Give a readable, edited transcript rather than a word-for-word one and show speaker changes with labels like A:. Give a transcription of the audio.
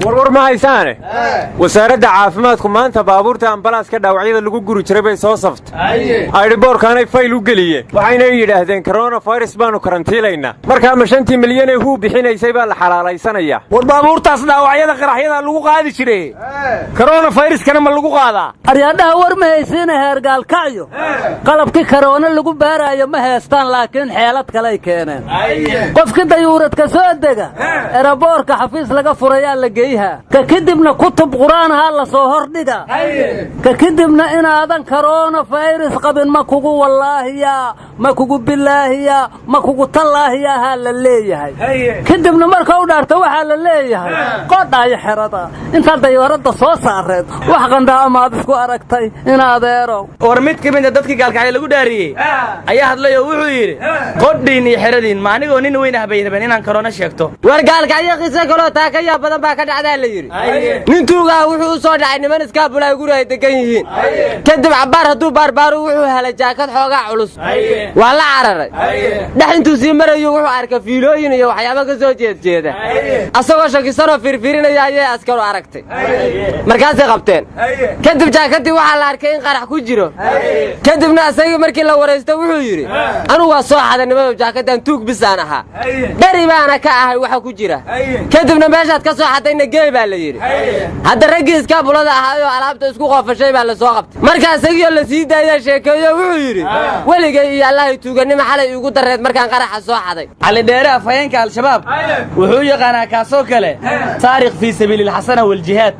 A: Warwar ma haysaane, wasaaradda caafimaadku maanta baabuurta ambalaaska dhaawacyada lagu guri jiray bay soo saftay. Airport-kaanay fayl u geliyeen. Waxayna yidhaahdeen coronavirus baannu karantiilaynaa. Markaa ma 5-tii milyan ee WHO bixinaysay baa la xalaalaysanayaa?
B: War baabuurtaas dhaawacyada qaraxyada lagu qaadi jire, coronaviruskana ma lagu qaadaa?
C: Aryaadhaha, war ma haysiina, heer Gaalkacyo qalabkii karoona lagu baaraayo ma heestaan, laakiin xeelad kalay keeneen. Qofkii dayuuradka soo dega, airport-ka xafiis laga furayaa la geyhaa. Ka kadibna kutub qur-aanhaa la soo hordhiga. Ka kadibna inaadan coronavirus qabin ma kugu wallaahiyaa, ma kugu bilaahiyaa, ma kugu tallaahiyahaa la leeyahay. Kadibna marka u dhaarto waxaa la leeyahay: "Qodhaayo xerada, intaad dayuuradda soo saareed wax qandaa amaad isku aragtay, in adeerow?"
D: War mid ka mida dadkii Gaalkacyo lagu dhaariyey ayaa hadlay oo wuxuu yidhi: "Qodhiin iyo xeradiin, ma anigoo nin weyn ah bay rabeen inaan korona sheegto?"
E: War Gaalkacyo qiso kaloo taa ka yaab badan baa ka dhacdaa. La yidhi nin tuugaah wuxuu u soo dhacay niman iskaabulaa guri ay degan yihiin. Kadib cabbaar hadduu baarbaaru, wuxuu helay jaakad xoogaa culus. Waa la cararay. Dhex intuu sii marayu, wuxuu arkay fiilooyin iyo waxyaabo ka soo jeedjeeda. Asagoo shakisanoo fiirfiirinaya ayay askaru aragtay, markaasay qabteen. Kadib jaakadii waxaa la arkay in qarax ku jiro. Kadibna asagii markii la waraysto, wuxuu yidhi: "Anugu waa soo xaday nimadow jaakadan, tuug bisaan ahaa, dheri baana ka ahay waxa ku jira." Kadibna "Meeshaad ka soo xadayna geey," baa la yidhi. Hadda raggii iskaabulada ahaayoo alaabta isku qoofashay baa la soo qabtay. Marka isagiioo la sii daayaa sheekeeyo, wuxuu yidhi: "Weligay iyo Allahay tuugannimo xalay iigu darreed markaan qaraxa soo xaday."
D: Cali Dheere, afhayeenka Al-Shabaab, wuxuu u yaqaanaa kaasoo kale saariq fii sabiili alxasana waljihaad.